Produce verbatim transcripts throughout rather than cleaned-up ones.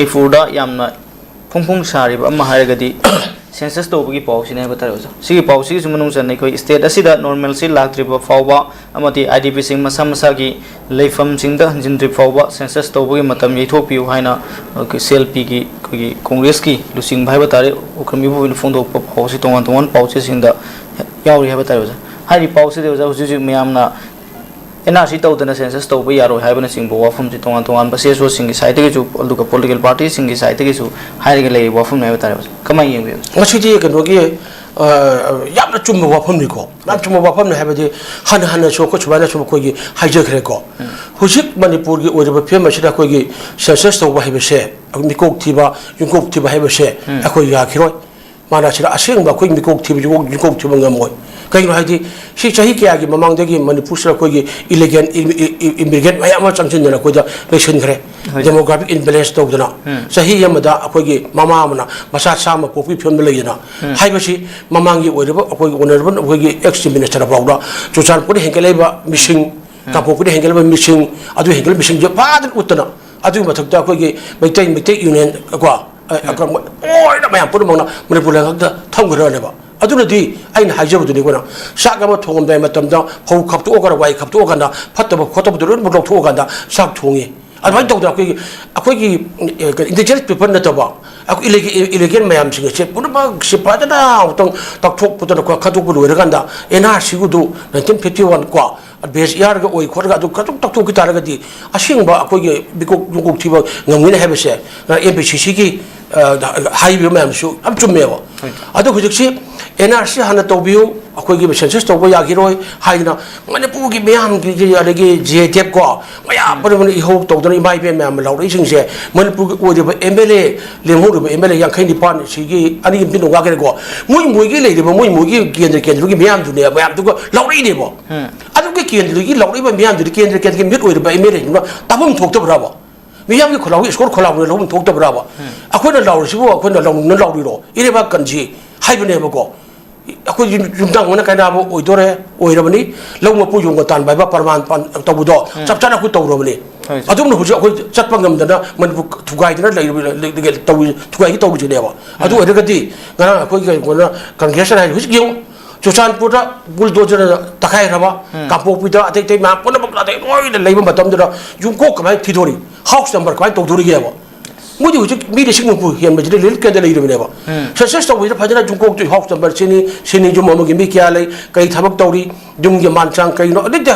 ꯃꯅꯤꯄꯨꯔꯗ ꯌꯥꯝꯅ ꯐꯣꯡ ꯐꯣꯡ ꯁꯥꯔꯤꯕ ꯑꯃ ꯍꯥꯏꯔꯒꯗꯤ ꯁꯦꯟꯁꯁ ꯇꯧꯕꯒꯤ ꯄꯥꯎꯁꯤꯅꯤ ꯍꯥꯏꯕ ꯇꯥꯔꯦ ꯑꯣꯖꯥ꯫ ꯁꯤꯒꯤ ꯄꯥꯎꯁꯤꯒꯤꯁꯨ ꯃꯅꯨꯡ ꯆꯟꯅ ꯑꯩꯈꯣꯏ ꯁ꯭ꯇꯦꯠ ꯑꯁꯤꯗ ꯅꯣꯔꯃꯦꯜꯁꯤ ꯂꯥꯛꯇ꯭ꯔꯤꯕ ꯐꯥꯎꯕ ꯑꯃꯗꯤ ꯑꯥꯏ ꯗꯤ ꯄꯤꯁꯤꯡ ꯃꯁꯥ ꯃꯁꯥꯒꯤ ꯂꯩꯐꯝꯁꯤꯡꯗ ꯍꯟꯖꯤꯟꯗ꯭ꯔꯤ ꯐꯥꯎꯕ ꯁꯦꯟꯁꯁ ꯇꯧꯕꯒꯤ ꯃꯇꯝ ꯌꯩꯊꯣꯛꯄꯤꯌꯨ ꯍꯥꯏꯅ ꯑꯩꯈꯣꯏ ꯁꯤ ꯑꯦꯜ ꯄꯤꯒꯤ ꯑꯩꯈꯣꯏꯒꯤ ꯀꯣꯡꯒ꯭ꯔꯦꯁꯀꯤ ꯂꯨꯆꯤꯡꯕ ꯍꯥꯏꯕ ꯇꯥꯔꯦ, ꯎꯈ꯭ꯔꯨꯜ ꯃꯤꯐꯝ ꯑꯣꯏꯅ ꯐꯣꯡꯗꯣꯛꯄ ꯄꯥꯎꯁꯤ ꯇꯣꯉꯥꯟ ꯇꯣꯉꯥꯟꯕ ꯄꯥꯎꯆꯦꯁꯤꯡꯗ ꯌꯥꯎꯔꯤ ꯍꯥꯏꯕ ꯇꯥꯔꯦ ꯑꯣꯖꯥ꯫ ꯍꯥꯏꯔꯤꯕ ꯄꯥꯎꯁꯤꯗꯤ ꯑꯣꯖꯥ ꯍꯧꯖꯤꯛ ꯍꯧꯖꯤꯛ ꯃꯌꯥꯝꯅ ꯑꯦꯟ ꯑꯥꯔ ꯁꯤ ꯇꯧꯗꯅ ꯁꯦꯟꯁꯁ ꯇꯧꯕ ꯌꯥꯔꯣꯏ ꯍꯥꯏꯕꯅꯆꯤꯡꯕ ꯋꯥꯐꯝꯁꯤ ꯇꯣꯉꯥꯟ ꯇꯣꯉꯥꯟꯕ ꯁꯤ ꯑꯦꯁ ꯑꯣꯁꯤꯡꯒꯤ ꯁꯥꯏꯠꯇꯒꯤꯁꯨ ꯑꯗꯨꯒ ꯄꯣꯂꯤꯇꯤꯀꯦꯜ ꯄꯥꯔꯇꯤꯁꯤꯡꯒꯤ ꯁꯥꯏꯠꯇꯒꯤꯁꯨ ꯍꯥꯏꯔꯒ ꯂꯩꯔꯤꯕ ꯋꯥꯐꯝꯅꯤ ꯍꯥꯏꯕ ꯇꯥꯔꯦ ꯑꯣꯖꯥ꯫ ꯀꯃꯥꯏꯅ ꯌꯦꯡꯕꯤ ꯑꯣꯖꯥ? ꯃꯁꯤꯗꯤ ꯀꯩꯅꯣꯒꯤ, ꯑ, ꯌꯥꯝꯅ ꯆꯨꯝꯕ ꯋꯥꯐꯝꯅꯤꯀꯣ꯫ ꯌꯥꯝ ꯆꯨꯝꯕ ꯋꯥꯐꯝꯅꯤ ꯍꯥꯏꯕꯗꯤ ꯍꯟꯅ ꯍꯟꯅꯁꯨ ꯑꯩꯈꯣꯏ ꯁꯨꯃꯥꯏꯅ ꯁꯨꯝ ꯑꯩꯈꯣꯏꯒꯤ ꯍꯥꯏꯖꯈ꯭ꯔꯦꯀꯣ꯫ ꯍꯧꯖꯤꯛ ꯃꯅꯤꯄꯨꯔꯒꯤ ꯑꯣꯏꯔꯤꯕ ꯐꯤꯕꯝ ꯑꯁꯤꯗ ꯑꯩꯈꯣꯏꯒꯤ ꯁꯦꯟꯁꯁ ꯇꯧꯕ ꯍꯥꯏꯕꯁꯦ, ꯃꯤꯀꯣꯛ ꯊꯤꯕ, ꯌꯨꯝꯀꯣꯛ ꯊꯤꯕ ꯍꯥꯏꯕꯁꯦ ꯑꯩꯈꯣꯏ ꯌꯥꯈꯤꯔꯣꯏ꯫ ꯃꯥꯅ ꯑꯁꯤꯗ ꯑꯁꯦꯡꯕ ꯑꯩꯈꯣꯏ ꯃꯤꯀꯣꯛ ꯊꯤꯕ, ꯌꯨꯝꯀꯣꯛ ꯊꯤꯕ ꯉꯝꯃꯣꯏ꯫ ꯀꯩꯒꯤꯅꯣ ꯍꯥꯏꯗꯤ ꯁꯤ ꯆꯍꯤ ꯀꯌꯥꯒꯤ ꯃꯃꯥꯡꯗꯒꯤ ꯃꯅꯤꯄꯨꯔꯁꯤꯗ ꯑꯩꯈꯣꯏꯒꯤ ꯏꯂꯤꯒꯦꯟ, ꯏ-, ꯏ-, ꯏ-, ꯏꯃꯤꯒ꯭ꯔꯦꯟ ꯃꯌꯥꯝ ꯑꯃ ꯆꯪꯁꯤꯟꯗꯅ ꯑꯩꯈꯣꯏꯗ ꯂꯩꯁꯤꯟꯈ꯭ꯔꯦ꯫ ꯍꯣꯏ꯫ ꯗꯦꯃꯣꯒ꯭ꯔꯥꯐꯤꯛ ꯏꯝꯕꯦꯂꯦꯟꯁ ꯇꯧꯗꯅ ꯎꯝ꯫ ꯆꯍꯤ ꯑꯃꯗ ꯑꯩꯈꯣꯏꯒꯤ ꯃꯃꯥ ꯑꯃꯅ ꯃꯆꯥ ꯆꯥꯝꯃ ꯄꯣꯛꯄꯒꯤ ꯐꯤꯕꯝꯗ ꯂꯩꯗꯅ ꯎꯝ꯫ ꯍꯥꯏꯕꯁꯤ ꯃꯃꯥꯡꯒꯤ ꯑꯣꯏꯔꯤꯕ ꯑꯩꯈꯣꯏꯒꯤ ꯑꯣꯅꯔꯦꯕꯜ ꯑꯩꯈꯣꯏꯒꯤ ꯑꯦꯛꯁ ꯆꯤꯐ ꯃꯤꯅꯤꯁꯇꯔ ꯐꯥꯎꯗ ꯆꯨꯔꯆꯥꯟꯄꯨꯔꯗ ꯍꯦꯟꯒꯠꯂꯛꯏꯕ ꯃꯤꯁꯤꯡ, ꯎꯝ꯫ ꯀꯥꯡꯄꯣꯛꯄꯤꯗ ꯍꯦꯟꯒꯠꯂꯛꯏꯕ ꯃꯤꯁꯤꯡ, ꯑꯗꯨ ꯍꯦꯟꯒꯠꯂꯛꯏꯕ ꯃꯤꯁꯤꯡꯁꯦ ꯐꯖꯅ ꯎꯠꯇꯅ ꯑꯗꯨꯒꯤ ꯃꯊꯛꯇ ꯑꯩꯈꯣꯏꯒꯤ ꯃꯩꯇꯩ, ꯃꯩꯇꯩ ꯌꯨꯅꯤꯌꯟ ꯀꯣ, ꯑ, ꯎꯝ꯫ ꯑ, ꯂꯣꯏꯅ ꯃꯌꯥꯝ ꯄꯨꯝꯅꯃꯛꯅ ꯃꯅꯤꯄꯨꯔ ꯂꯩꯉꯥꯛꯇ ꯊꯝꯈ꯭ꯔꯅꯦꯕ꯫ ꯑꯗꯨꯅꯗꯤ ꯑꯩꯅ ꯍꯥꯏꯖꯕꯗꯨꯅꯤ ꯑꯩꯈꯣꯏꯅ ꯆꯥꯛ ꯑꯃ ꯊꯣꯡꯉꯝꯗꯥꯏ ꯃꯇꯝꯗ ꯐꯧ ꯈꯞꯇꯣꯛꯑꯀꯥꯟꯗ, ꯋꯥꯏ ꯈꯞꯇꯣꯛꯑꯀꯥꯟꯗ, ꯐꯠꯇꯕ ꯈꯣꯠꯇꯕꯗꯨ ꯂꯣꯏꯅꯃꯛ ꯂꯧꯊꯣꯛꯑꯀꯥꯟꯗ ꯆꯥꯛ ꯊꯣꯡꯉꯤ꯫ ꯑꯗꯨꯃꯥꯏꯅ ꯇꯧꯗꯅ ꯑꯩꯈꯣꯏꯒꯤ, ꯑꯩꯈꯣꯏꯒꯤ, ꯑꯦ, ꯀꯩ, ꯏꯟꯗꯤꯖꯤꯅꯁ ꯄꯤꯄꯜ ꯅꯠꯇꯕ ꯑꯩꯈꯣꯏ ꯏꯂꯤꯒꯦ-, ꯏꯂꯤꯒꯦꯟ ꯃꯌꯥꯝꯁꯤꯡ ꯑꯁꯦ ꯄꯨꯝꯅꯃꯛꯁꯤ ꯐꯖꯅ ꯑꯃꯨꯛꯇꯪ ꯇꯥꯛꯊꯣꯛꯄꯗꯅ ꯈꯣ-, ꯈꯟꯗꯣꯛꯄ ꯂꯣꯏꯔꯀꯥꯟꯗ ꯑꯦꯟ ꯑꯥꯔ ꯁꯤꯒꯗꯨ ꯅꯥꯏꯟꯇꯤꯟ ꯐꯤꯐꯇꯤ ꯋꯥꯟ ꯀꯣ, ꯕꯦꯁ ꯏꯌꯥꯔꯒ ꯑꯣꯏ ꯈꯣꯠꯂꯒ ꯑꯗꯨ ꯈꯇꯪ ꯇꯥꯛꯊꯣꯛꯈꯤ ꯇꯥꯔꯒꯗꯤ ꯑꯁꯦꯡꯕ ꯑꯩꯈꯣꯏꯒꯤ ꯃꯤꯀꯣꯛ ꯌꯨꯝꯀꯣꯛ ꯊꯤꯕ ꯉꯝꯒꯅꯤ ꯍꯥꯏꯕꯁꯦ, ꯑꯦꯝ ꯄꯤ ꯁꯤ ꯁꯤꯒꯤ, ꯑ, ꯍꯥꯏꯔꯤꯕ ꯃꯌꯥꯝꯁꯨ ꯌꯥꯝ ꯆꯨꯝꯃꯦꯕ꯫ ꯍꯣꯏ꯫ ꯑꯗꯣ ꯍꯧꯖꯤꯛꯁꯤ ꯑꯦꯟ ꯑꯥꯔ ꯁꯤ ꯍꯥꯟꯅ ꯇꯧꯕꯤꯌꯨ, ꯑꯩꯈꯣꯏꯒꯤ ꯁꯦꯟꯁꯁ ꯇꯧꯕ ꯌꯥꯈꯤꯔꯣꯏ ꯍꯥꯏꯗꯅ ꯃꯅꯤꯄꯨꯔꯒꯤ ꯃꯤꯌꯥꯝꯒꯤ, ꯑꯗꯒꯤ ꯖꯦ ꯑꯦ ꯇꯦꯞ ꯀꯣ, ꯃꯌꯥꯝ ꯄꯨꯝꯅꯃꯛꯅ ꯏꯍꯧ ꯇꯧꯗꯅ ꯏꯃꯥ ꯏꯕꯦꯟ ꯃꯌꯥꯝ ꯂꯥꯎꯔꯛꯏꯁꯤꯡꯁꯦ ꯃꯅꯤꯄꯨꯔꯒꯤ ꯑꯣꯏꯔꯤꯕ ꯑꯦꯝ ꯑꯦꯜ ꯑꯦ, ꯂꯦꯝꯍꯧꯔꯤꯕ ꯑꯦꯝ ꯑꯦꯜ ꯑꯦ ꯌꯥꯡꯈꯩ ꯅꯤꯄꯥꯟ ꯁꯤꯒꯤ ꯑꯅꯤ ꯑꯃꯗꯤ ꯅꯨꯡꯉꯥꯏꯈ꯭ꯔꯦꯀꯣ, ꯃꯣꯏ ꯃꯣꯏꯒꯤ ꯂꯩꯔꯤꯕ ꯃꯣꯏ ꯃꯣꯏꯒꯤ ꯀꯦꯟꯗ꯭ꯔ ꯀꯦꯟꯗ꯭ꯔꯒꯤ ꯃꯤꯌꯥꯝꯗꯨꯅꯦ ꯃꯌꯥꯝꯗꯨꯒ ꯂꯥꯎꯔꯛꯏꯅꯦꯕ꯫ ꯎꯝ꯫ ꯑꯗꯨꯒꯤ ꯀꯦꯟꯗ꯭ꯔꯗꯒꯤ ꯂꯥꯎꯔꯛꯏꯕ ꯃꯤꯌꯥꯝꯗꯨꯗꯤ ꯀꯦꯟꯗ꯭ꯔ ꯀꯦꯟꯗ꯭ꯔꯒꯤ ꯃꯤꯍꯨꯠ ꯑꯣꯏꯔꯤꯕ ꯑꯦꯝ ꯑꯦꯜ ꯑꯦꯗꯨꯅ ꯇꯥꯐꯝ ꯊꯣꯛꯇꯕ꯭ꯔꯕ? ꯃꯤꯌꯥꯝꯒꯤ ꯈꯣꯜꯂꯥꯎꯒꯤ ꯏꯁꯣꯔ ꯈꯣꯜꯂꯥꯎꯅ ꯂꯧꯐꯝ ꯊꯣꯛꯇꯕ꯭ꯔꯕ? ꯎꯝ꯫ ꯑꯩꯈꯣꯏꯅ ꯂꯥꯎꯔꯤꯁꯤꯕꯨ ꯑꯩꯈꯣꯏꯅ ꯂꯥꯎꯅꯤꯡꯅ ꯂꯥꯎꯔꯤꯔꯣ? ꯏꯔꯩꯕꯥꯛ ꯀꯟꯁꯤ ꯍꯥꯏꯕꯅꯦꯕꯀꯣ꯫ ꯑꯩꯈꯣꯏ ꯌꯨꯝ- ꯌꯨꯝꯊꯪꯅꯅ ꯀꯥꯏꯅꯕ ꯑꯣꯏꯗꯣꯔꯦ, ꯑꯣꯏꯔꯕꯅꯤ꯫ ꯂꯧ ꯃꯄꯨ ꯌꯣꯡꯒ ꯇꯥꯟꯕ ꯍꯥꯏꯕ ꯄ꯭ꯔꯃꯥꯟ ꯄꯥꯟ- ꯇꯧꯕꯗꯣ ꯆꯞ ꯆꯥꯅ ꯑꯩꯈꯣꯏ ꯇꯧꯔꯕꯅꯤ꯫ ꯍꯣꯏ, ꯁꯥꯔ꯫ ꯑꯗꯨꯝꯅ ꯍꯧꯖꯤꯛ ꯑꯩꯈꯣꯏ ꯆꯠꯄ ꯉꯝꯗꯅ ꯃꯅꯤꯄꯨꯔ ꯊꯨꯒꯥꯏꯗꯅ ꯂꯩꯔꯤꯕ- ꯂꯩ- ꯂꯩ- ꯇꯧꯔꯤ, ꯊꯨꯒꯥꯏꯒꯤ ꯇꯧꯔꯤꯁꯤꯅꯦꯕ꯫ ꯑꯗꯨ ꯑꯣꯏꯔꯒꯗꯤ ꯉꯔꯥꯡ ꯑꯩꯈꯣꯏꯒꯤ ꯀꯩꯅꯣꯅ ꯀꯪꯒ꯭ꯔꯦꯁꯅ ꯍꯥꯏ ꯍꯧꯖꯤꯛ ꯌꯦꯡꯉꯨ, ꯆꯨꯔꯆꯥꯟꯄꯨꯔꯗ ꯕꯨꯜꯗꯣꯖꯔꯅ ꯇꯛꯈꯥꯏꯈ꯭ꯔꯕ, ꯀꯥꯡꯄꯣꯛꯄꯤꯗ ꯑꯇꯩ ꯑꯇꯩ ꯃꯌꯥꯝ ꯄꯨꯝꯅꯃꯛ ꯑꯇꯩ ꯂꯣꯏꯅ ꯂꯩꯕ ꯃꯇꯝꯗꯨꯗ ꯌꯨꯝꯀꯣꯛ ꯀꯃꯥꯏꯅ ꯊꯤꯗꯣꯔꯤ? ꯍꯥꯎꯁ ꯅꯝꯕꯔ ꯀꯃꯥꯏꯅ ꯇꯧꯗꯣꯔꯤꯒꯦꯕ? ꯃꯣꯏꯗꯤ ꯍꯧꯖꯤꯛ ꯃꯤ ꯂꯤꯁꯤꯡ ꯍꯨꯝꯐꯨ ꯍꯦꯟꯕꯁꯤꯗ ꯔꯤꯂꯤꯐ ꯀꯦꯝꯗ ꯂꯩꯔꯕꯅꯦꯕ꯫ ꯁꯦꯟꯁꯁ ꯇꯧꯕꯁꯤꯗ ꯐꯖꯅ ꯌꯨꯝꯀꯣꯛꯇꯨ ꯍꯥꯎꯁ ꯅꯝꯕꯔ ꯁꯤꯅꯤ, ꯁꯤꯅꯤ, ꯌꯨꯝ ꯑꯃꯒꯤ ꯃꯤ ꯀꯌꯥ ꯂꯩ, ꯀꯩ ꯊꯕꯛ ꯇꯧꯔꯤ, ꯌꯨꯝꯒꯤ ꯃꯥꯟ ꯆꯥꯡ ꯀꯩꯅꯣ, ꯑꯗꯩꯗꯤ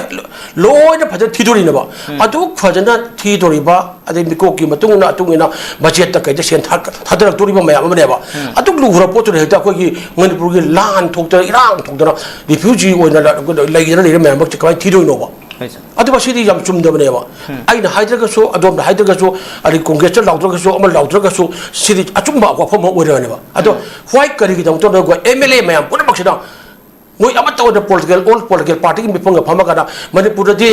ꯂꯣꯏꯅ ꯐꯖꯅ ꯊꯤꯗꯣꯔꯤꯅꯦꯕ꯫ ꯑꯗꯨ ꯐꯖꯅ ꯊꯤꯗꯣꯔꯤꯕ, ꯑꯗꯩ ꯃꯤꯀꯣꯛꯀꯤ ꯃꯇꯨꯡ ꯏꯟꯅ, ꯃꯇꯨꯡ ꯏꯟꯅ ꯕꯖꯦꯠꯇ ꯀꯩꯗ ꯁꯦꯟ ꯊꯥ- ꯊꯥꯗꯔꯛꯇꯣꯔꯤꯕ ꯃꯌꯥꯝ ꯑꯃꯅꯦꯕ꯫ ꯑꯗꯨꯛ ꯂꯨꯈ꯭ꯔꯕ ꯄꯣꯠꯇꯨꯗ ꯍꯦꯛꯇ ꯑꯩꯈꯣꯏꯒꯤ ꯃꯅꯤꯄꯨꯔꯒꯤ ꯂꯥꯟ ꯊꯣꯛꯇꯅ, ꯏꯔꯥꯡ ꯊꯣꯛꯇꯅ, ꯔꯤꯐ꯭ꯌꯨꯖꯤ ꯑꯣꯏꯅ ꯂ- ꯂꯩꯗꯅ ꯂꯩꯔꯤꯕ ꯃꯌꯥꯝ ꯑꯃꯁꯦ ꯀꯃꯥꯏꯅ ꯊꯤꯗꯣꯏꯅꯣꯕ? ꯍꯣꯏ, ꯁꯥꯔ꯫ ꯑꯗꯨꯒ ꯁꯤꯗꯤ ꯌꯥꯝ ꯆꯨꯝꯗꯕꯅꯦꯕ꯫ ꯑꯩꯅ ꯍꯥꯏꯗ꯭ꯔꯒꯁꯨ, ꯑꯗꯣꯝꯅ ꯍꯥꯏꯗ꯭ꯔꯒꯁꯨ, ꯑꯗꯩ ꯀꯣꯡꯒ꯭ꯔꯦꯁꯇ ꯂꯥꯎꯗ꯭ꯔꯒꯁꯨ, ꯑꯃ ꯂꯥꯎꯗ꯭ꯔꯒꯁꯨ, ꯁꯤꯗꯤ ꯑꯆꯨꯝꯕ ꯋꯥꯐꯝ ꯑꯃ ꯑꯣꯏꯔꯕꯅꯦꯕ꯫ ꯑꯗꯣ ꯍ꯭ꯋꯥꯏ ꯀꯔꯤꯒꯤꯗꯃꯛꯇ ꯑꯦꯝ ꯑꯦꯜ ꯑꯦ ꯃꯌꯥꯝ ꯄꯨꯝꯅꯃꯛꯁꯤꯅ ꯃꯣꯏ ꯑꯃꯠꯇ ꯑꯣꯏꯅ ꯄꯣꯂꯤꯇꯤꯀꯦꯜ, ꯑꯣꯜ ꯄꯣꯂꯤꯇꯤꯀꯦꯜ ꯄꯥꯔꯇꯤꯒꯤ ꯃꯤꯐꯝꯒ ꯐꯝꯃꯀꯥꯟꯗ ꯃꯅꯤꯄꯨꯔꯗꯗꯤ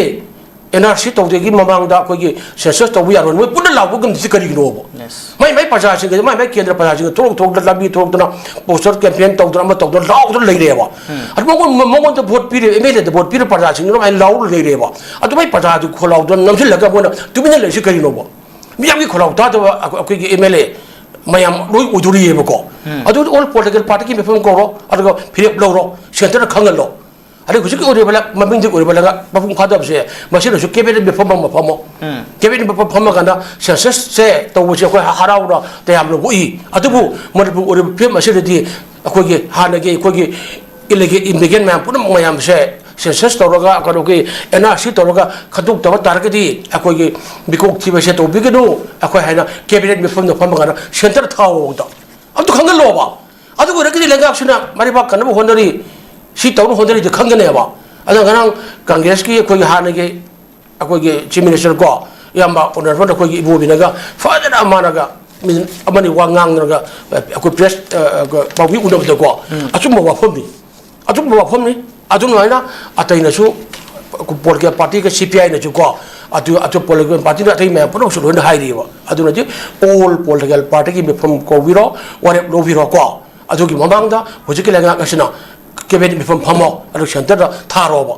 ꯑꯦꯟ ꯑꯥꯔ ꯁꯤ ꯇꯧꯗ꯭ꯔꯤꯉꯩꯒꯤ ꯃꯃꯥꯡꯗ ꯑꯩꯈꯣꯏꯒꯤ ꯁꯦꯟꯁꯁ ꯇꯧꯕ ꯌꯥꯔꯣꯏ, ꯃꯣꯏ ꯄꯨꯟꯅ ꯂꯥꯎꯕ ꯉꯝꯗ꯭ꯔꯤꯁꯤ ꯀꯔꯤꯒꯤꯅꯣꯕ? ꯃꯥꯏ ꯃꯥꯏ ꯄ꯭ꯔꯖꯥꯁꯤꯡꯒ, ꯃꯥꯏ ꯃꯥꯏ ꯀꯦꯟꯗ꯭ꯔ ꯄ꯭ꯔꯖꯥꯁꯤꯡꯒ ꯊꯣꯛꯂꯛ ꯊꯣꯛꯂꯛꯇꯅ ꯂꯝꯕꯤ ꯊꯣꯛꯂꯛꯇꯅ ꯄꯣꯁꯇꯔ ꯀꯦꯝꯄꯦꯟ ꯇꯧꯗꯅ ꯑꯃ ꯇꯧꯗꯅ ꯂꯥꯎꯗꯅ ꯂꯩꯔꯦꯕ꯫ ꯑꯗꯨ ꯃꯉꯣꯟ-, ꯃꯉꯣꯟꯗ ꯚꯣꯠ ꯄꯤꯔꯦ, ꯑꯦꯝ ꯑꯦꯜ ꯑꯦꯗ ꯚꯣꯠ ꯄꯤꯔ ꯄ꯭ꯔꯖꯥꯁꯤꯡꯗꯨꯅ ꯃꯥꯏ ꯂꯥꯎꯔ ꯂꯩꯔꯦꯕ꯫ ꯑꯗꯨ ꯃꯥꯏ ꯄ꯭ꯔꯖꯥꯗꯨ ꯈꯣꯜꯂꯥꯎꯗ ꯅꯝꯁꯤꯜꯂꯒ ꯃꯣꯏꯅ ꯇꯨꯃꯤꯟꯅ ꯂꯩꯔꯤꯁꯤ ꯀꯔꯤꯅꯣꯕ? ꯃꯤꯌꯥꯝꯒꯤ ꯈꯣꯜꯂꯥꯎ ꯇꯥꯗꯕ ꯑꯩꯈꯣꯏ-, ꯑꯩꯈꯣꯏꯒꯤ ꯑꯦꯝ ꯑꯦꯜ ꯑꯦ ꯃꯌꯥꯝ ꯂꯣꯏ ꯑꯣꯏꯗꯣꯔꯤꯑꯕꯀꯣ꯫ ꯑꯗꯨ ꯑꯣꯜ ꯄꯣꯂꯤꯇꯤꯀꯦꯜ ꯄꯥꯔꯇꯤꯒꯤ ꯃꯤꯐꯝ ꯀꯧꯔꯣ, ꯑꯗꯨꯒ ꯐꯤꯔꯦꯞ ꯂꯧꯔꯣ, ꯁꯦꯟꯇꯔꯗ ꯈꯪꯍꯜꯂꯣ꯫ ꯑꯗꯩ ꯍꯧꯖꯤꯛꯀꯤ ꯑꯣꯏꯔꯤꯕ ꯂ-, ꯃꯃꯤꯡꯗꯤ ꯑꯣꯏꯔꯤꯕ ꯂꯩꯉꯥꯛ ꯃꯄꯨꯡ ꯐꯥꯗꯕꯁꯦ, ꯃꯁꯤꯅꯁꯨ ꯀꯦꯕꯤꯅꯦꯠ ꯃꯤꯐꯝ ꯑꯃ ꯐꯝꯃꯣ꯫ ꯀꯦꯕꯤꯅꯦꯠ ꯃꯤꯐꯝ ꯐꯝꯃꯀꯥꯟꯗ ꯁꯦꯟꯁꯁꯁꯦ ꯇꯧꯕꯁꯦ ꯑꯩꯈꯣꯏ ꯍꯔꯥꯎꯅ ꯇꯌꯥꯝꯅ ꯑꯣꯛꯏ꯫ ꯑꯗꯨꯕꯨ ꯃꯅꯤꯄꯨꯔ ꯑꯣꯏꯔꯤꯕ ꯐꯤꯕꯝ ꯑꯁꯤꯗꯗꯤ ꯑꯩꯈꯣꯏꯒꯤ ꯍꯥꯟꯅꯒꯤ ꯑꯩꯈꯣꯏꯒꯤ ꯏꯂꯤꯒꯦꯠ ꯏꯝꯃꯤꯒ꯭ꯔꯦꯟ ꯃꯌꯥꯝ ꯄꯨꯝꯅꯃꯛ ꯃꯌꯥꯝꯁꯦ ꯁꯦꯟꯁꯁ ꯇꯧꯔꯒ, ꯀꯩꯅꯣꯒꯤ ꯑꯦꯟ ꯑꯥꯔ ꯁꯤ ꯇꯧꯔꯒ ꯈꯟꯗꯣꯛꯇꯕ ꯇꯥꯔꯒꯗꯤ ꯑꯩꯈꯣꯏꯒꯤ ꯃꯤꯀꯣꯛ ꯊꯤꯕꯁꯦ ꯇꯧꯕꯤꯒꯅꯨ꯫ ꯑꯩꯈꯣꯏ ꯍꯥꯏꯅ ꯀꯦꯕꯤꯅꯦꯠ ꯃꯤꯐꯝꯗ ꯐꯝꯃꯀꯥꯟꯗ ꯁꯦꯟꯇꯔ ꯊꯥꯎ ꯑꯝꯇ, ꯑꯝꯇ ꯈꯪꯍꯜꯂꯣꯕ꯫ ꯑꯗꯨ ꯑꯣꯏꯔꯒꯗꯤ ꯂꯩꯉꯥꯛꯁꯤꯅ ꯃꯥꯏ ꯄꯥꯛꯀꯅꯕ ꯍꯣꯠꯅꯔꯤ, ꯁꯤ ꯇꯧꯅ ꯍꯣꯠꯅꯔꯤꯗꯤ ꯈꯪꯒꯅꯦꯕ꯫ ꯑꯗꯣ ꯉꯔꯥꯡ ꯀꯪꯒ꯭ꯔꯦꯁꯀꯤ ꯑꯩꯈꯣꯏꯒꯤ ꯍꯥꯟꯅꯒꯤ ꯑꯩꯈꯣꯏꯒꯤ ꯆꯤꯐ ꯃꯤꯅꯤꯁꯇꯔ ꯀꯣ, ꯏꯌꯥꯝꯕ ꯑꯣꯅꯔꯦꯕꯜ ꯑꯩꯈꯣꯏꯒꯤ ꯏꯕꯣꯕꯤꯅꯒ ꯐꯖꯅ ꯃꯥꯅꯒ ꯃꯤꯅꯤꯠ ꯑꯃꯅꯤ ꯋꯥ ꯉꯥꯡꯗꯅꯒ ꯑꯩꯈꯣꯏ ꯄ꯭ꯔꯦꯁ, ꯑ, ꯑ, ꯄꯥꯎꯃꯤ ꯎꯅꯕꯗꯀꯣ, ꯑꯆꯨꯝꯕ ꯋꯥꯐꯝꯅꯤ, ꯑꯆꯨꯝꯕ ꯋꯥꯐꯝꯅꯤ꯫ ꯑꯗꯨꯃꯥꯏꯅ ꯑꯇꯩꯅꯁꯨ ꯄꯣꯂꯤꯇꯤꯀꯦꯜ ꯄꯥꯔꯇꯤꯒ ꯁꯤ ꯄꯤ ꯑꯥꯏꯅꯁꯨ ꯀꯣ, ꯑꯗꯨ ꯑꯇꯣꯞꯄ ꯄꯣꯂꯤꯇꯤꯀꯦꯜ ꯄꯥꯔꯇꯤꯅ ꯑꯇꯩ ꯃꯌꯥꯝ ꯄꯨꯝꯅꯃꯛꯁꯨ ꯂꯣꯏꯅ ꯍꯥꯏꯔꯤꯑꯕ꯫ ꯑꯗꯨꯅꯗꯤ ꯑꯣꯜ ꯄꯣꯂꯤꯇꯤꯀꯦꯜ ꯄꯥꯔꯇꯤꯒꯤ ꯃꯤꯐꯝ ꯀꯧꯕꯤꯔꯣ, ꯋꯥꯔꯦꯞ ꯂꯧꯕꯤꯔꯣ ꯀꯣ꯫ ꯑꯗꯨꯒꯤ ꯃꯃꯥꯡꯗ ꯍꯧꯖꯤꯛꯀꯤ ꯂꯩꯉꯥꯛ ꯑꯁꯤꯅ ꯀꯦꯕꯤꯅꯦꯠ ꯃꯤꯐꯝ ꯐꯝꯃꯣ, ꯑꯗꯨꯒ ꯁꯦꯟꯇꯔꯗ ꯊꯥꯔꯣꯕ꯫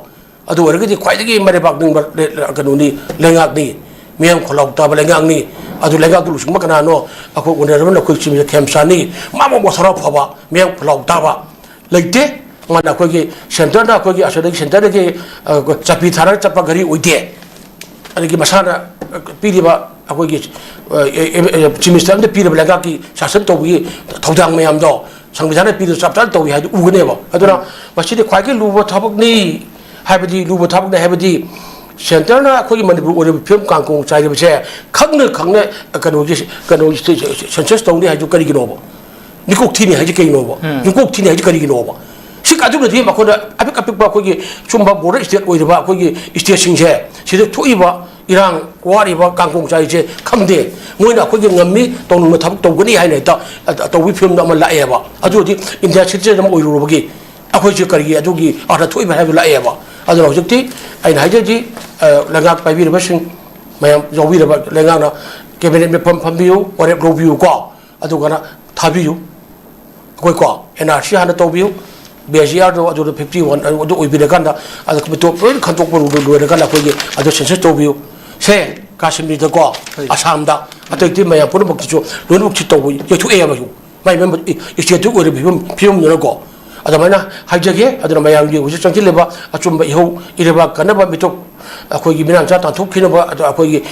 ꯑꯗꯨ ꯑꯣꯏꯔꯒꯗꯤ ꯈ꯭ꯋꯥꯏꯗꯒꯤ ꯃꯔꯩꯕꯥꯛ ꯅꯤꯡꯕ ꯂꯩ-, ꯀꯩꯅꯣꯅꯤ, ꯂꯩꯉꯥꯛꯅꯤ, ꯃꯤꯌꯥꯝ ꯈꯣꯜꯂꯥꯎ ꯇꯥꯕ ꯂꯩꯉꯥꯛꯅꯤ꯫ ꯑꯗꯨ ꯂꯩꯉꯥꯛꯇꯨ ꯂꯨꯆꯤꯡꯕ ꯀꯅꯥꯅꯣ? ꯑꯩꯈꯣꯏ ꯑꯣꯅꯔꯦꯕꯜ ꯑꯩꯈꯣꯏ ꯆꯤꯐ ꯃꯤꯅꯤꯁꯇꯔ ꯈꯦꯝꯆꯥꯟꯅꯤ꯫ ꯃꯥꯕꯨ ꯃꯣꯠ ꯊꯧꯔꯥ ꯐꯕ, ꯃꯤꯌꯥꯝ ꯈꯣꯜꯂꯥꯎ ꯇꯥꯕ ꯂꯩꯇꯦ꯫ ꯃꯥꯅ ꯑꯩꯈꯣꯏꯒꯤ ꯁꯦꯟꯇꯔꯗ, ꯑꯩꯈꯣꯏꯒꯤ ꯑꯁꯤꯗꯒꯤ ꯁꯦꯟꯇꯔꯗꯒꯤ, ꯑ, ꯆꯠꯄꯤ ꯊꯥꯔꯒ ꯆꯠꯄ ꯒꯥꯔꯤ ꯑꯣꯏꯗꯦ꯫ ꯑꯗꯒꯤ ꯃꯁꯥꯅ ꯄꯤꯔꯤꯕ ꯑꯩꯈꯣꯏꯒꯤ, ꯑ, ꯑꯦ, ꯑꯦ, ꯆꯤꯐ ꯃꯤꯅꯤꯁꯇꯔ ꯑꯃꯗ ꯄꯤꯔꯤꯕ ꯂꯩꯉꯥꯛꯀꯤ ꯁꯥꯁꯟ ꯇꯧꯕꯒꯤ ꯊꯧꯗꯥꯡ ꯃꯌꯥꯝꯗꯣ ꯁꯪꯕꯤꯙꯥꯟꯅ ꯄꯤꯔꯤꯕ ꯆꯞ ꯆꯥꯅ ꯇꯧꯏ ꯍꯥꯏꯗꯨ ꯎꯒꯅꯦꯕ꯫ ꯑꯗꯨꯅ ꯃꯁꯤꯗꯤ ꯈ꯭ꯋꯥꯏꯗꯒꯤ ꯂꯨꯕ ꯊꯕꯛꯅꯤ ꯍꯥꯏꯕꯗꯤ, ꯂꯨꯕ ꯊꯕꯛꯅꯤ ꯍꯥꯏꯕꯗꯤ, ꯁꯦꯟꯇꯔꯅ ꯑꯩꯈꯣꯏꯒꯤ ꯃꯅꯤꯄꯨꯔ ꯑꯣꯏꯔꯤꯕ ꯐꯤꯕꯝ ꯀꯥꯡꯈꯣꯡ ꯆꯥꯏꯔꯤꯕꯁꯦ ꯈꯪꯅ ꯈꯪꯅ ꯀꯩꯅꯣꯒꯤ, ꯀꯩꯅꯣꯒꯤ ꯁꯦꯟꯁꯁ ꯇꯧꯅꯤ ꯍꯥꯏꯗꯨ ꯀꯔꯤꯒꯤꯅꯣꯕ? ꯃꯤꯀꯣꯛ ꯊꯤꯅꯤ ꯍꯥꯏꯁꯦ ꯀꯩꯅꯣꯕ? ꯎꯝ꯫ ꯃꯤꯀꯣꯛ ꯊꯤꯅꯤ ꯍꯥꯏꯁꯦ ꯀꯔꯤꯒꯤꯅꯣꯕ? ꯁꯤ ꯑꯗꯨꯅꯗꯤ ꯑꯩꯈꯣꯏꯅ ꯑꯄꯤꯛ ꯑꯄꯤꯛꯄ ꯑꯩꯈꯣꯏꯒꯤ ꯁꯨꯝꯕ ꯕꯣꯔꯗꯔ ꯁ꯭ꯇꯦꯠ ꯑꯣꯏꯔꯤꯕ ꯑꯩꯈꯣꯏꯒꯤ ꯁ꯭ꯇꯦꯠꯁꯤꯡꯁꯦ, ꯁꯤꯗ ꯊꯣꯛꯏꯕ ꯏꯔꯥꯡ ꯋꯥꯔꯤꯕ ꯀꯥꯡꯈꯣꯡ ꯆꯥꯏꯁꯦ ꯈꯪꯗꯦ꯫ ꯃꯣꯏꯅ ꯑꯩꯈꯣꯏꯒꯤ ꯉꯝꯃꯤ, ꯇꯧꯅꯤꯡꯕ ꯊꯕꯛ ꯇꯧꯒꯅꯤ ꯍꯥꯏꯅ ꯍꯦꯛꯇ, ꯑ, ꯇꯧꯕꯒꯤ ꯐꯤꯕꯝꯗ ꯑꯃ ꯂꯥꯛꯑꯦꯕ꯫ ꯑꯗꯨꯗꯤ ꯏꯟꯗꯤꯌꯥ ꯁꯤꯇꯤꯖꯦꯟ ꯑꯃ ꯑꯣꯏꯔꯨꯔꯕꯒꯤ ꯑꯩꯈꯣꯏꯁꯦ ꯀꯔꯤꯒꯤ ꯑꯗꯨꯒꯤ ꯑꯥꯔꯊ ꯊꯣꯛꯏꯕ ꯍꯥꯏꯕ ꯂꯥꯛꯑꯦꯕ꯫ ꯑꯗꯨꯅ ꯍꯧꯖꯤꯛꯇꯤ ꯑꯩꯅ ꯍꯥꯏꯖꯔꯤꯁꯤ, ꯑ, ꯂꯩꯉꯥꯛ ꯄꯥꯏꯕꯤꯔꯤꯕꯁꯤꯡ ꯃꯌꯥꯝ ꯌꯥꯎꯕꯤꯔꯕ ꯂꯩꯉꯥꯛꯅ ꯀꯦꯕꯤꯅꯦꯠ ꯃꯤꯐꯝ ꯐꯝꯕꯤꯌꯨ, ꯋꯥꯔꯦꯞ ꯂꯧꯕꯤꯌꯨꯀꯣ꯫ ꯑꯗꯨꯒꯅ ꯊꯥꯕꯤꯌꯨ꯫ ꯑꯩꯈꯣꯏ ꯀꯣ, ꯑꯦꯟ ꯑꯥꯔ ꯁꯤ ꯍꯥꯟꯅ ꯇꯧꯕꯤꯌꯨ, ꯕꯤ ꯑꯦꯁ ꯏ ꯑꯥꯔꯗꯣ ꯑꯗꯨꯗ ꯐꯤꯐꯇꯤ ꯋꯥꯟ ꯑꯗꯨ ꯑꯣꯏꯕꯤꯔꯀꯥꯟꯗ, ꯑꯗꯨ ꯃꯤꯇꯣꯞ ꯂꯣꯏꯅ ꯈꯟꯗꯣꯛꯄ ꯂꯣꯏꯔꯀꯥꯟꯗ ꯑꯩꯈꯣꯏꯒꯤ ꯑꯗꯨ ꯁꯦꯟꯁꯁ ꯇꯧꯕꯤꯌꯨ꯫ ꯁꯦ, ꯀꯥꯁꯃꯤꯔꯗꯀꯣ, ꯍꯣꯏ꯫ ꯑꯁꯥꯝꯗ, ꯑꯇꯩ ꯑꯇꯩ ꯃꯌꯥꯝ ꯄꯨꯝꯅꯃꯛꯀꯤꯁꯨ ꯂꯣꯏꯅꯃꯛꯁꯤ ꯇꯧꯕ ꯌꯩꯊꯣꯛꯑꯦꯕ꯫ ꯃꯥꯏ ꯃꯥꯏ ꯏꯁꯇꯦꯠꯇꯨꯒꯤ ꯑꯣꯏꯔꯤꯕ ꯐꯤꯕꯝ, ꯐꯤꯕꯝꯗꯨꯅꯀꯣ꯫ ꯑꯗꯨꯃꯥꯏꯅ ꯍꯥꯏꯖꯒꯦ꯫ ꯑꯗꯨꯅ ꯃꯌꯥꯝꯒꯤ ꯍꯧꯖꯤꯛ ꯆꯪꯁꯤꯜꯂꯤꯕ ꯑꯆꯨꯝꯕ ꯏꯍꯧ, ꯏꯔꯩꯕꯥꯛ ꯀꯟꯅꯕ ꯃꯤꯇꯣꯞ, ꯑꯩꯈꯣꯏꯒꯤ ꯃꯤꯅꯥ ꯃꯆꯥ ꯇꯥꯟꯊꯣꯛꯈꯤꯅꯕ, ꯑꯗꯣ ꯑꯩꯈꯣꯏꯒꯤ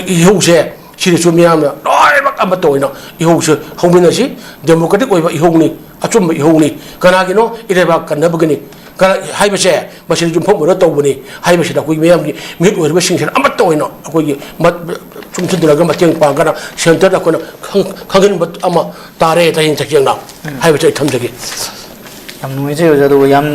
ꯏꯍꯧꯁꯦ, ꯁꯤꯗꯁꯨ ꯃꯤꯌꯥꯝꯅ ꯂꯣꯏꯅꯃꯛ ꯑꯃꯠꯇ ꯑꯣꯏꯅ ꯏꯍꯧꯁꯦ ꯍꯧꯃꯤꯟꯅꯁꯤ꯫ ꯗꯦꯃꯣꯀ꯭ꯔꯦꯇꯤꯛ ꯑꯣꯏꯕ ꯏꯍꯧꯅꯤ, ꯑꯆꯨꯝꯕ ꯏꯍꯧꯅꯤ꯫ ꯀꯅꯥꯒꯤꯅꯣ? ꯏꯔꯩꯕꯥꯛ ꯀꯟꯅꯕꯒꯤꯅꯤ꯫ ꯀꯅꯥ ꯍꯥꯏꯕꯁꯦ ꯃꯁꯤꯗ ꯌꯨꯝꯐꯝ ꯑꯣꯏꯔꯒ ꯇꯧꯕꯅꯤ ꯍꯥꯏꯕꯁꯤꯗ ꯑꯩꯈꯣꯏ ꯃꯤꯌꯥꯝꯒꯤ ꯃꯤꯍꯨꯠ ꯑꯣꯏꯔꯤꯕꯁꯤꯡꯁꯤꯅ ꯑꯃꯠꯇ ꯑꯣꯏꯅ ꯑꯩꯈꯣꯏꯒꯤ ꯃꯠ-, ꯆꯨꯝꯁꯤꯟꯗꯨꯅꯒ ꯃꯇꯦꯡ ꯄꯥꯡꯒꯅ ꯁꯦꯟꯇꯔꯗ ꯑꯩꯈꯣꯏꯅ ꯈꯪ-, ꯈꯪꯍꯟꯕ ꯑꯃ ꯇꯥꯔꯦ, ꯇꯁꯦꯡ ꯇꯁꯦꯡꯅ ꯎꯝ꯫ ꯍꯥꯏꯕꯁꯦ ꯑꯩ ꯊꯝꯖꯒꯦ꯫ ꯌꯥꯝ ꯅꯨꯡꯉꯥꯏꯖꯩ ꯑꯣꯖꯥ, ꯑꯗꯨꯒ ꯌꯥꯝ